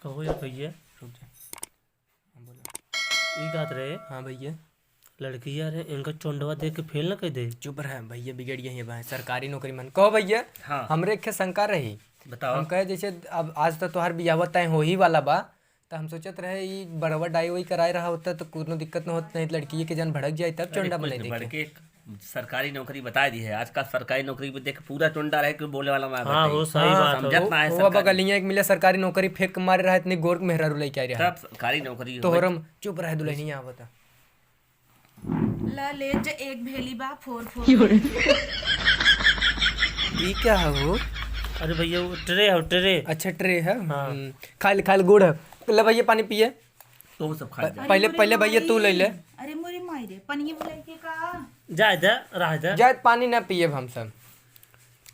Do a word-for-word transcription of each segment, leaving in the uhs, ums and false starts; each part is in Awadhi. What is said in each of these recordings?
कहो यार भैया। रुक जा। हाँ, बोलो। ई कहत रहे। हाँ भैया। लड़किया रहे, इनका चोंडवा देख के फेल न कर दे। चुप रह भैया, बिगड़ गई है भाई। सरकारी नौकरी मन। कहो भैया, हाँ। हमरे एक ठे शंका रही। बताओ। हम कहे जैसे अब आज तो तोहार बियाह तय हो ही वाला बा, तो हम सोचत रहे ई बड़वा डाई वाई कराए रहा होता तो कोनो दिक्कत न होत, नहीं तो लड़की के जान भड़क जाए तब अरे चोंडा कुछ बनाई नहीं, देखे। बड़के सरकारी नौकरी बताई दी है। आजकल सरकारी नौकरी पे देख पूरा चोंडा रहे, कोई बोले वाला ना हाँ, बैठे। हो, सही हाँ, बात हो। समझत ना है वो सरकारी। बगलिया एक मिले सरकारी नौकरी फेंक के मारे रहा, इतनी गोर के मेहरारू लेके आ रहा। तब सरकारी नौकरी हो। तोहरम चुप रहे, दुल्हनिया आवता। ला ले जे एक भेली बा, फोर फोर। ई क्या है हो? अरे भैया, वो ट्रे है, ट्रे। अच्छा, ट्रे है। हाँ। हम्म, खाइल, खाइल गुड़ है। ले भैया, पानी पिए। तो वो सब खा प-, जा। पहले, अरे मोरी पहले भैया, तू ले ले। माई। अरे मोरी माई रे, पनिया बुलाई के का? जाए दे, रह दे। जाए, पानी ना पिए हम सब।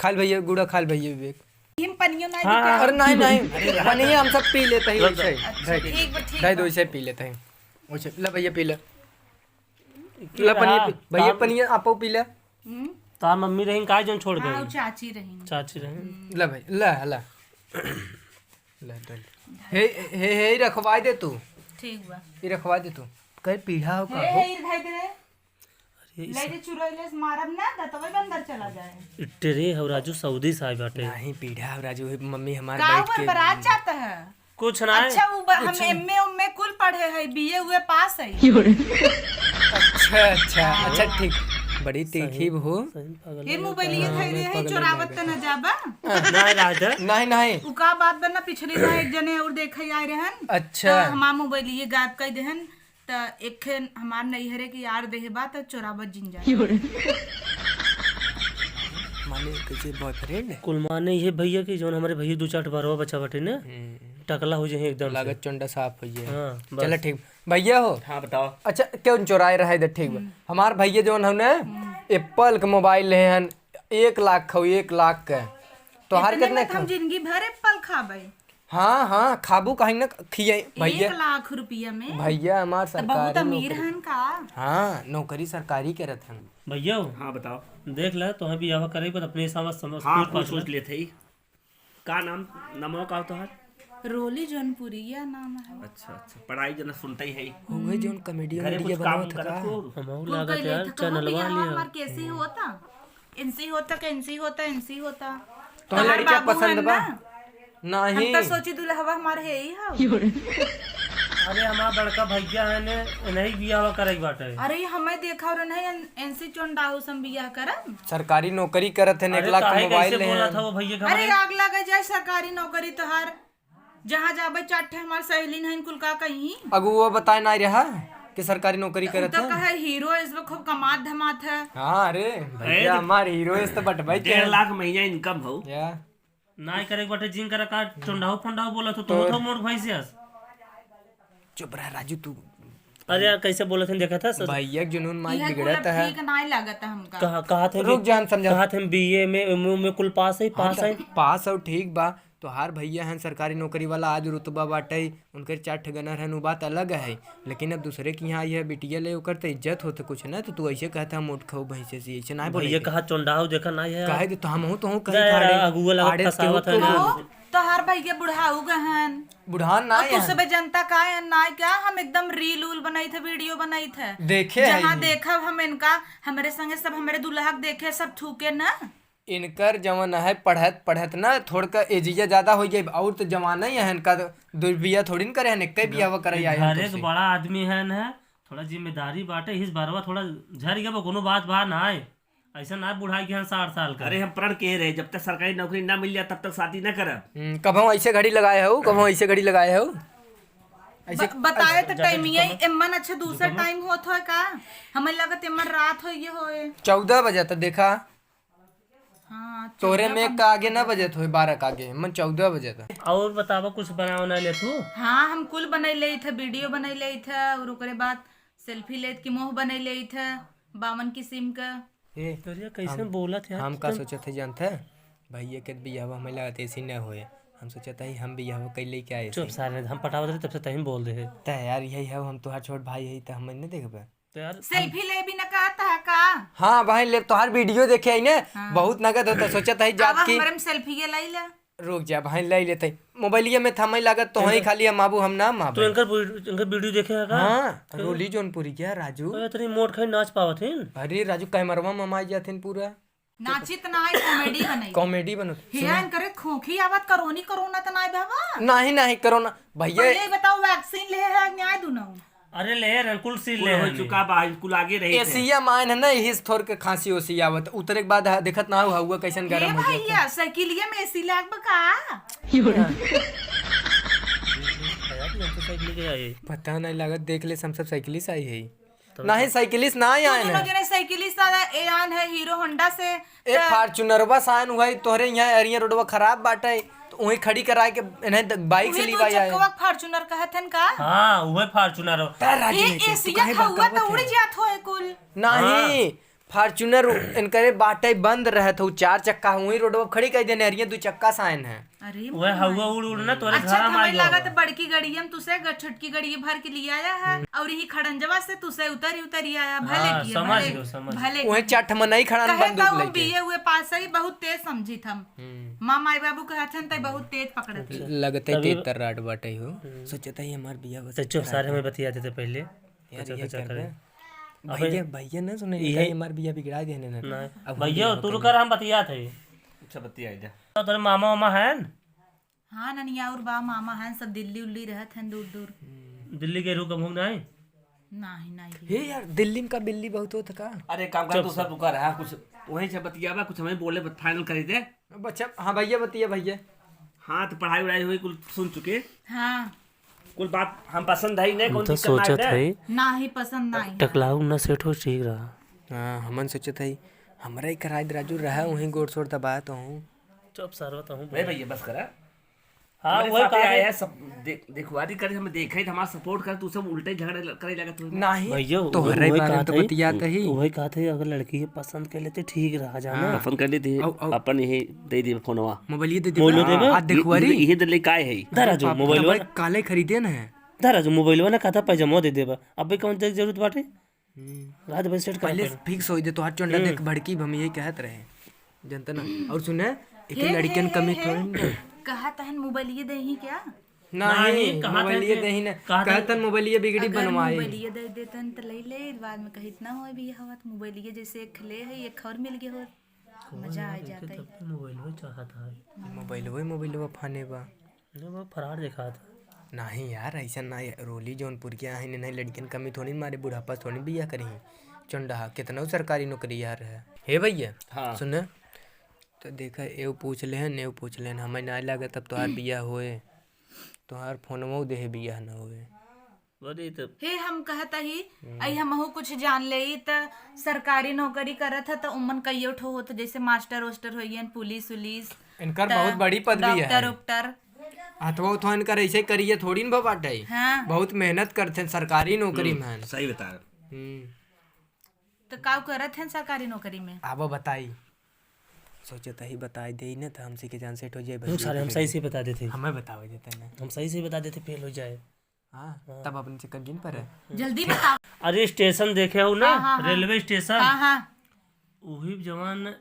खाइल भैया, गुड़ा खाइल भैया विवेक। हम पनियो ना हाँ, पी के हाँ। अरे नहीं, नहीं। अरे रह दे। पनिया हम सब पी लेते हैं रह दे। वैसे ही। अच्छा, ठीक बा, ठीक बा। दो वैसे पी लेते हैं। वैसे, ले भैया पी ले। के ले पनिया रहा? पी, भैया तार पनिया आपो पी ले। हम्म? तार मम्मी रही का जौन छोड़ हाँ, गई? वो चाची रही। चाची रही। हम्म। ले भाई, ले, ले। ले, ले। हे, हे, हे, रखवाई दे तू। ठीक बा। ये रखवाई दे तू। कहीं पीढ़ा हो का हे, हो? हे, इधर दे। अरे, ले इस जे चुरैले से मारब ना, दतवे बंदर चला जाए। ट्रे हो राजू, सऊदी से आए बाटे। नहीं, पीढ़ा हो राजू, हे मम्मी हमार का बैठ हुआ, के बरात जाता है? कुछ ना है। अच्छा, वो ब-, हम कुछ ना। एमए उमए कुल पढ़े है, बीए हुए पास है। अच्छा, अच्छा, अच्छा, ठीक। बड़ी सही, तीखी हो। सही पागल ये है। मोबाइल ये हाँ, धैले मैं है, पागल चोरावत लगे। त न जाबा। नहीं, राजा। नहीं, नहीं। उ का बात बा ना, पिछली बार एक जने और देखे आए रहन। अच्छा। तो हमार मोबाइल ये गायब कर देहन, त एक ठे हमार नैहरे के यार देह बा, त चोरावत जिन जाए। माने कैसे बॉयफ्रेंड? कुल माने ये भैया कि जौन हमारे भैया दो चार ठो बरवा बच्चा बाटे ना, हम्म। टकला हो जाए एकदम से। लागत चंडा साफ हो जाए। हाँ, बस। चला ठीक। भैया हो। हाँ, बताओ। अच्छा, क्यों चोराए रहा इधर, ठीक बा। हम्म। हमार भैया जौन हौ ना, हम्म। एप्पल के मोबाइल ले हन, एक लाख खौ, एक लाख के। तोहार इतने कितने में त हम खौ? जिंदगी भर एप्पल खाबे। हाँ, हाँ, खाबू काहे न खियाई भैया। एक लाख रुपया में? भैया हमार त बहुत सरकारी अमीर नौकरी। हन का? हाँ, नौकरी सरकारी करत हन। भैया हो। हाँ, बताओ। देख ले, तोहे बियाह करे के बाद अपने हिसाब से समझ, हाँ, सोच कुछ पाछ ले। सोच लेत हई। का नाम, नामवा का तोहार? रोली जौनपुरिया नाम है। अच्छा, अच्छा, पढ़ाई जना सुनते ही है। हो गई जौन comedian घरे video कुछ काम बनावत करत का? हो? हमहू कुल लागत कइले यार, थे, कहूँ चैनलवा बियाह लिया। हमार कैसे होता? इनसे होता का, इनसे होता, इनसे होता। तो तोहार लड़का बाबू पसंद है बा? ना? नहीं। हम तो सोची दुल्हवा हमार है ही हौ। अरे हमार बड़का भैया है ने, नहीं बियाह करे के बाटे। अरे हमें देखा और नहीं, इनसे चोंडाहू से हम बियाह करब। सरकारी नौकरी करत है, अरे एक लाख के काहे मोबाइल कैसे ले बोला हैं। था वो भैया के अरे हमारे? आग लगे जाए सरकारी नौकरी तोहार, जहाँ जाबे चार ठे हमार सहेली नहीं कुल का कहीं। अगुआ बताए ना रहा कि सरकारी नौकरी उ करत तो है। कहे हीरो इसमें खूब कमात धमात है। हाँ, अरे भैया अरे हमार हीरो इस तो बटवाई के डेढ़ लाख महीना income हो। या। नाई करे के बाटे जिन करे का चोंडाऊ फोंडाऊ बोलत हो, तू तो तो मोट भैंसियस। चुप रह राजू तू। अरे यार, कैसे बोलत हन, देखा था सर? भैया के जुनून माई यह बिगड़त कुल है। ठीक नाई लागत है हमका। कहा, कहा थे रुक कि, जान समझा। कहा थे हम बीए में, एमए में कुल पास है, हाँ, पास तो है। पास हो, ठीक बा। तोहार भैया हन सरकारी नौकरी वाला, आज रुतबा बाटे, उनकर चार ठे गनर हन, उ बात अलग है। लेकिन अब दूसरे के यहाँ आई है बिटिया ले, ओकर तो इज्जत होत कुछ ना, तो तू ऐसे कहत है मोट खऊ भैंसे से, ऐसे ना बोले भैया के। कहा चोंडाऊ देखा ना है। कहे दे तो हमहू तो हूँ कहीं गए खाड़े, अगुआ लगा आड़े फसावत केहू है ना। को तोहार भैया बुढ़ाऊ गहन। बुढ़ान ना और तू है। सबे जनता का है, ना क्या हम एकदम reel उल बनाई थे, video बनाई थे। देखे है जहाँ ये। देखब हम इनका, हमरे संगे सब हमरे दुल्हा के देखे, सब थूके ना। इनकर जवन है पढ़त, पढ़त ना थोड़का एजिया ज्यादा हो गई, और तो जवाना ही है इनका, तो दुर्बिया थोड़ी न करे हैं, इक्के बियाह करे आए हैं घरे के तुमसे। बड़ा आदमी है न, थोड़ा जिम्मेदारी बाटे, इस बारवा थोड़ा झर गया, कोनो बात बा ना है। ऐसा ना बुढ़ाई के हैं साठ साल का। अरे हम प्रण के रहे, जब तक सरकारी नौकरी ना मिल जाए तब तक शादी ना करब। हम्म, कबहूँ ऐसे घड़ी लगाए हो, कबहूँ ऐसे घड़ी लगाए हो? ऐसे ब-, बताए तो अच्छा, टाइम ये अच्छा, एमन अच्छा दूसरा टाइम होत होए का? हमें लगत एमन रात हो ये होए। चौदह बजे तो देखा। हाँ, तोरे चौदह में का आगे ना बजत होए, बारह का आगे, एमन चौदह बजे तो। और बतावा, कुछ बना उना ले तू? हाँ, हम कुल बनाई ले थे, video बनाई ले थे और ओकरे बाद selfie लेत की मुँह बनाई ले थे बावन किस्म का। ए, तोरिया कैसे हम, बोलत है हम का तुम? सोचत है जानत है? भैया के बियाहवा हमें लागत ऐसे न होए। हम सोचत है हम बियाहवा कैले क्या ऐसे? चुप सारे, हम पटावत रहे तब से तहीं बोल दे है। त यार यही है, हम तोहार छोट भाई है त हम नहीं देखबे। तो यार selfie ले भी न कहत है का? हाँ भाई ले, तोहार video देखे है ने, हाँ। बहुत नगद होता, सोचत है जात आवा की। हमारे में selfie ये लाई ले। रुक जा भाई, ले लेते। मोबाइलिया में था, मैं लागत तो है। खाली हम आबू, हम ना आबू। तो इनकर वीडियो, इनकर वीडियो देखे है का? हाँ, रोली जौनपुरी क्या राजू? अरे, इतनी मोट खाई नाच पावत है। अरे राजू, कैमरवा में माई जाथिन पूरा। नाचित ना है, कॉमेडी बनाई। कॉमेडी बनो। हिया इनकरे खोखी आवत, करोनी कोरोना त ना बाबा? नहीं, नहीं, कोरोना। भैया, पहले ही बताओ, वैक्सीन ले है, न्याय दुनो? अरे, ले रहे, कुल सील ले हो चुका बा, कुल आगे रही थे। एसिया मायन है ना, यही से थोड़ के खांसी ओसी आवत। उतरे के बाद ह-, देखत ना हो, हउआ कैसन गरम हो जाता। भैया, साइकिलिया में एसी लाग बा का? साइकिल के आई। पता नहीं लागत, देख ले, हम सब साइकिल से आई है। तब नहीं, तो साइकिलिस्ट ना आए तू हैं। दोनों जने साइकिलिस्ट आ, ए आन है हीरो होंडा से, ए त फॉर्च्यूनरवा से आन हुआ है, तोहरे यहाँ एरिया रोडवा खराब बाटे, तो वहीं खड़ी कराए के इन्हें द-, बाइक से उहे लीवा दू आए। चक्कवा फॉर्च्यूनर कहत हन का? हाँ, उहे फॉर्च्यूनर। त राजू ए, नहीं, तू एसिया काहे खाउआ बकावत त उड़ है? जात हो कुल। नहीं, हाँ। फॉर्च्यूनर इनकरे बाटे बंद रहत हो, चार चक्का वहीं रोडवा खड़ी कर देने, एरिया दू चक्का से आए हैं। अरे वह मोर हवा माई। उड़ उड़ ना तोरे अच्छा, घर तो में हमें आई लागत होगा। बड़की गड़िया में तुसे ग-, छोटकी गड़िया भर के लिए आया है, हम्म। और यही खड़ंजवा से तुसे उतरी उतरी आया, भले हाँ, किए, समझ भले, गयो, समझ भले गयो। वही किए। चार ठे मनई खड़ा कहे बंदूक तो हम लेके। बीए हुए पास ही बहुत तेज समझी थम। हम्म। माँ माई बाबू कहत हन तई बहुत तेज पकड़त ही। लगते तभी तेज तर्राट बाटे हो। हम्म। सोचत ही हमार बिया हो तो चुप, सारे हमें बतिया देते पहले। यार, अच्छा, ये अच्छा, कर करे। दे। अबे भैया, भैया ना सुने, ये इनका हमार बिया बिगड़ा देने ना। ना। अब हम भैया, बिया तू कर रुका, हम बतियात है। अच्छा, बतिया जा। तो तोरे मामा वामा हैं? हाँ, ननिया और बा मामा हैं, सब दिल्ली उल्ली रहत हैं दूर दूर। दिल्ली के रुक घूम जाए? नहीं, नहीं। हे यार, दिल्ली में का बिल्ली बहुत होत का? अरे, काम कर, चुप तू सब। सब रुका रहा, कुछ वहीं से बतियावा, कुछ हमें बोले, फाइनल कर दे। अच्छा, हाँ भैया, बतिया भैया। हाँ, तो पढ़ाई वढ़ाई हुई, कुल सुन चुके। हाँ। कुल बात हम पसंद है नहीं, हम कौन तो दिक्कत ना सोचत है। है, ना ही पसंद ना ही। टकलाऊ ना सेट हो, ठीक रहा। हाँ, हमन सोचत है, हमरा ही कराए दे राजू, रहा वहीं गोड़ सोड़ दबाए तो हूँ। चुप सरवा, तो हूँ ए भैया, बस करा। हाँ, हमारे वही साथ कहा आया है। है, सब दे-, देखवारी करे, हमें देखे, हमारा सपोर्ट करे, तू सब उल्टे झगड़े ल-, करे लगा तू। नहीं, भैया, तोहरे वही बारे में कहत तो है, बतियात ही। वही कहत है, अगर लड़की के पसंद कर लेते, ठीक रहा जाना। हाँ। पसंद कर लेते, औ, औ। अपन यही दे दे फोनवा। मोबाइल ये दे दे। मोबाइल हाँ। दे दे। आ देखवारी। ये, ये दे ले काय है? धरा जो बाप रे, मोबाइल भाई, वाला। काले खरीदे ना है। धरा जो मोबाइल वाला कहता पैजामा दे देबा। अब भाई कौन जरूरत बाटे? हम्म। रात भर सेट करा पहले पहले। फिक्स होई दे, तोहार चोंडा हम्म। देख भड़की, हम यही कहत रहे। जनता ना। और सुने, एक हे, लड़कियन हे, कमी हे, थोड़ी ना। कहा तहन मोबाइलिए देही क्या? नहीं, नहीं, कहा मोबाइलिए तहन देही ना। कहा कहा तहन तहन मोबाइलिए बिगड़ी अगर बनवाई। मोबाइलिए दे देतन त ले ले, बाद में कहित ना होए भी हवा त मोबाइलिए जैसे एक ले है, एक और मिल गए हो। मजा आ जाता है। तब तो मोबाइल में चाहत है। मोबाइल में, मोबाइल में फाने बा। नहीं, वो फरार दिखात है। नहीं यार, ऐसा ना है। रोली जौनपुर के यहाँ नहीं, लड़कियन कमी थोड़ी मारे, बुढ़ापा थोड़ी बिया करी। चंडा, कितना सरकारी नौकरी यार है। हे भैया, हाँ। सुने, तो देखा, एव पूछ लेहन, एव पूछ लेहन, हमें ना लगे तब तोहार बिया होए, तोहार फोनवो देहे बिया न होए। अरे तो हे, हम कहत ही, हम्म। आई हमहू कुछ जान लेई, त सरकारी नौकरी करत ह, त उमन कइयो ठो होत, जैसे मास्टर वास्टर होइयन, पुलिस उलिस, इनकर त बहुत बड़ी पदवी है। डॉक्टर उक्टर। हथवा उथवा इनकर ऐसे करिए थोड़ी न बाटे। हाँ। बहुत मेहनत करते हैं सरकारी नौकरी हम्म, में। सही बता रहे। हम्म। त का करत हैं सरकारी नौकरी में? आबो बताई। सोचत ही बताई देई न, त हमसे के जान सेट हो जाए। रुक सारे, हम सही से बता देते। हमें बतावे देते ना। हम सही से बता देते, फेल हो जाए। हाँ, हाँ। तब अपने चक्कर जिन पर है। जल्दी बताओ। अरे, स्टेशन देखे हो ना, हाँ, हाँ, हाँ। रेलवे स्टेशन। हाँ, हाँ। वही जवान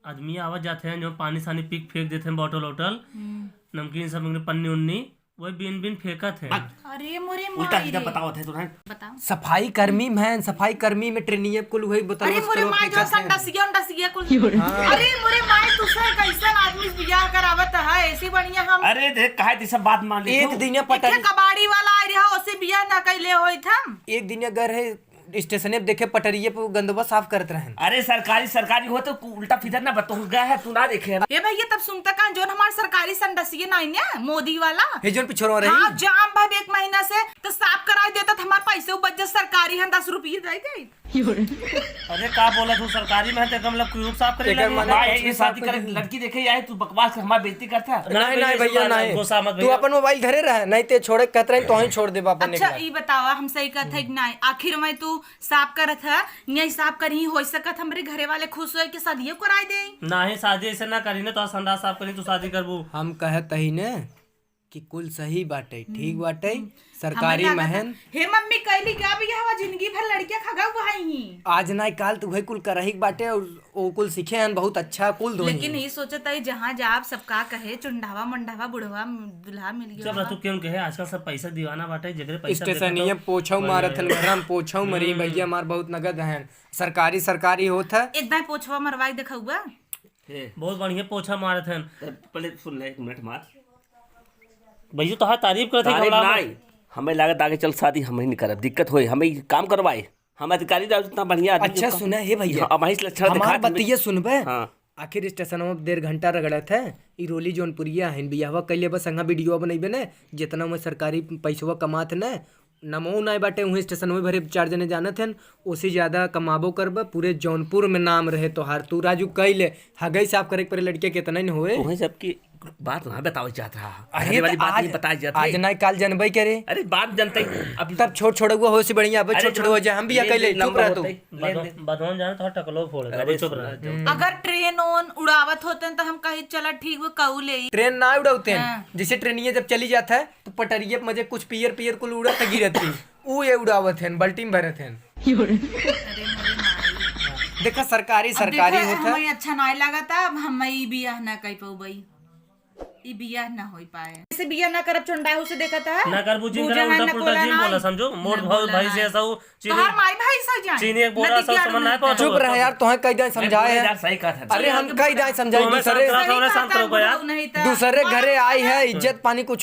आदमी आवत जाते हैं, जो पानी सानी पी के फेंक देते हैं, बॉटल वॉटल, हम्म। नमकीन सब, पन्नी उन्नी, वही बीन बीन फेंकत हैं। अरे मोरे उल्टा माई सीधा रे। बतावत है तुरंत। बताओ। सफाई कर्मी में, सफाई कर्मी में ट्रेनिंग कुल वही बोतल अरे वोतल मोरे माई, जो फेंकत हैं। संडासिया उंडासिया कुल। हाँ। अरे मोरे माई, तू से कैसन आदमी से बियाह करावत है, ऐसी बढ़िया हम अरे देख, काहे ती सब बात मान ली एक तू? दिन ये एक ठे पटरी कबाड़ी वाला आए रहा, ओसे बियाह ना कैले होइत हम। एक दिन ये घर है, स्टेशने पे देखे, पटरिये पे गंदवा साफ करत रहन। अरे सरकारी, सरकारी हो तो उल्टा फिदर ना बतौर गया है, तू ना देखे है ना। ए भैया, तब सुनता कान, जोन हमार सरकारी संडासिये ना है ना, मोदी वाला। हे जोन पिछोरवा रही। हाँ, जाम भाई एक महीना से तो साफ कराई देता, तो हमार पैसे उपज सरकारी है, दस रुपये दे दे। अरे का बोला तू, सरकारी में है तो एकदम मतलब क्यूब साफ करे एकर लगे। माने भाई, कुछ ये भी शादी साफ करे नहीं। लड़की देखे, यही तू बकवास कर, हमारी बेइज्जती करता है। नहीं, नहीं, नहीं, भैया, गुस्सा नहीं। मत, गुस्सा मत, तू भैया। अपन मोबाइल धरे रहे, नहीं ते छोड़े कहत रहे, तो ही छोड़ देबा अपन अच्छा, एकला। ई बतावा, हम सही कहत है कि नहीं? आखिर में तू साफ करत है, यही साफ करही हो सकत हमरे घरे वाले खुश होए के शादियों कराए दे। नहीं, शादी ऐसे ना करी ना, तो संडास साफ करी, तू शादी करबू। हम कहत ही ने ई कुल सही बाटे, ठीक बाटे। सरकारी महन। हे मम्मी, कैली का बियाहवा? जिंदगी भर लड़किया खगा हुआ ही। आज नाई काल तू वही कुल करही के बाटे और ओ कुल सीखे हन, बहुत अच्छा कुल दोही। लेकिन ई सोचत है, जहाँ जाब सबका कहे, चुंडावा मंडावा बुढ़वा दुल्हा मिल गया। जब तू क्यों कहे, आजकल सब पैसा दीवाना बाटे, जेकरे पैसा स्टेशनिया देखत हो, पोछौ मारत हन, घरम पोछौ मरी, भैया हमार बहुत नगद हन, सरकारी सरकारी होत है। एक दाई पोछवा मरवाई देखौबा। हे। बहुत बढ़िया पोछा मारत हन। त पहले सुन ले, एक मिनट मार। भैया, तोहार तारीफ करत है, तारीफ गमला में। नाई, हमें लागत आगे चल शादी हम ही नहीं करब, दिक्कत होई, हमें ई काम करवाए, हम अधिकारी रह इतना बढ़िया आदमी अच्छा, का। सुना, हे भैया, हाँ, अब वहीं से लक्षण हमार दिखा, बतिया सुनबे। हाँ। आखिर स्टेशनवा में डेढ़ घंटा रगड़त है, ई रोली जौनपुरिया है, बियाहवा कैले बस संगा वीडियो बनैबे ने, जितना में सरकारी पैसवा कमात ने, नमो नाय बाटे, उहें स्टेशन में भरे चार जने जानत हन, ओसे ज्यादा कमाबो करबे, पूरे जौनपुर में नाम रहे तोहार। तू राजू कइले, हगई साफ करे के परे लड़किया केतना न होए। उहें सबकी बात ना बतावे चाहत रहा। अरे घरे वाली तो बात आज, नहीं बताई जात आज है। ना काल जनबे करे। अरे बात जनते ही। अब तब छोड़ छोड़ुआ हो से बढ़िया, अब अरे छोड़ छोड़ुआ हो जाए, हम भी ले, अकेले ले, चुप नंबर रह तू। होते ही। ले, बदो-, ले। बदोन जाना तो टकलो फोड़ दे, अरे चुप सुन रह। ना, जब अगर ट्रेन ओन उड़ावत होते हैं तो हम कही चला ठीक वो कऊ ले। ट्रेन ना उड़ावते हैं, हाँ। जैसे ट्रेनिया जब चली जाता है तो पटरिया पे मजे कुछ पियर पियर कुल उड़त गिरत ही। ऊ ये उड़ावत हैं, बल्टी में भरत हैं। अरे मोरे माई। देखा सरकारी, अब सरकारी देखा, होत है। हमें अच्छा नाय लागत, अब हम ई बियाह ना कर पउबई, ई बियाह ना होई पाए। ऐसे बियाह ना करब, चोंडाहू से देखत है। ना करबू, जिन बूझा करब, ना उल्टा पुल्टा कोला जिन ना बोला, आई। समझो, मोट ना भाई, बोला भाई ना से आई। ऐसा ऊ चीनी, तोहार माई भाई सही जाए, चीनी एक बोरा नतिया सब सामान ना नहीं पहुंचो। चुप रह यार, तोहे कई दाई समझाए हैं। सही कहत है। अरे हम कई दाई समझाए, तू हमें दूसरे शांत रहो, थोड़ा शांत रहो यार। दूसरे घरे आई है, इज्जत पानी कुछ हो